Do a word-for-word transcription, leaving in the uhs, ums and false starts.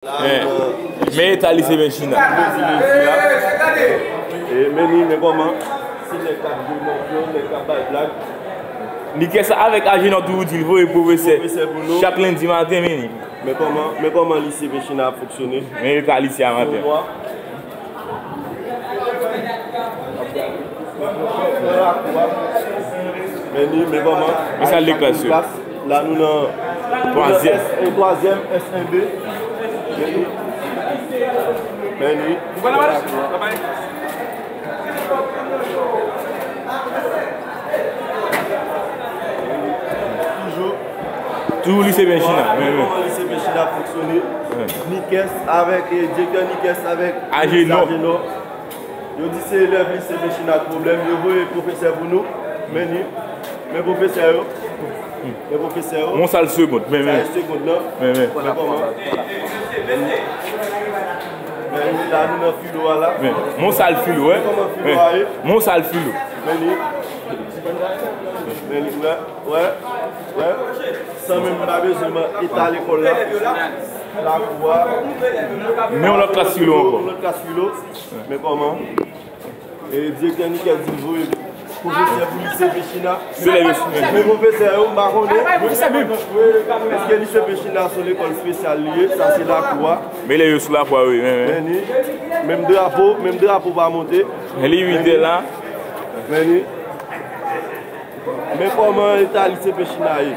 Men eta lise Benchina. E men ni, men kòman? Se nèg k ap jwe mòfyon, nèg k ap bay blag. Ni kès avèk Ajenò toujou di l voye pwofesè. Pwofesè pou nou. Chak lendi maten, men ni. Men kòman, men kòman lise Benchina ap fonksyone? Men eta lise a maten. Men ni, men kòman? Men sa leklas yo. La nou nan twazyèm. S un, twazyèm, S un B. Men ni. Men ni. Toujou. Toujou lise Benchina. Men, men. Kòman lise Benchina ap fonksyone? Nikès avèk, eh, direktè Nikès avèk Ajenò. Yo di se elèv lise Benchina ak pwoblèm, yo voye pwofesè pou nou. Men ni, men pwofesè yo. Men pwofesè yo. Yon sal segond, men, men. Sa e segond nan. Men, men. Men kòman? Men ni, la nou nan filo a la. Men, yon sal filo, wè. Kòman filo a ye? Men, yon sal filo. Men ni. Men ni, wè, wè, wè. San menm pa bezwen man eta lekòl la. Lakou a. Men yon lòt klas filo ankò. Yon lòt klas filo. Men kòman? E direktè Nikès di l voye pwofesè pou lise Benchina. Se lè yo sou men. Men pwofesè yo, m pa konnen. Èske lise Benchina se yon lekòl espesyal li ye? Sa se lakou a. Men lè yo sou lakou a, wi, men, men. Men ni, menm drapo, menm drapo pa monte. Men li wi te la. Men ni. Men kòman eta lise Benchina ye?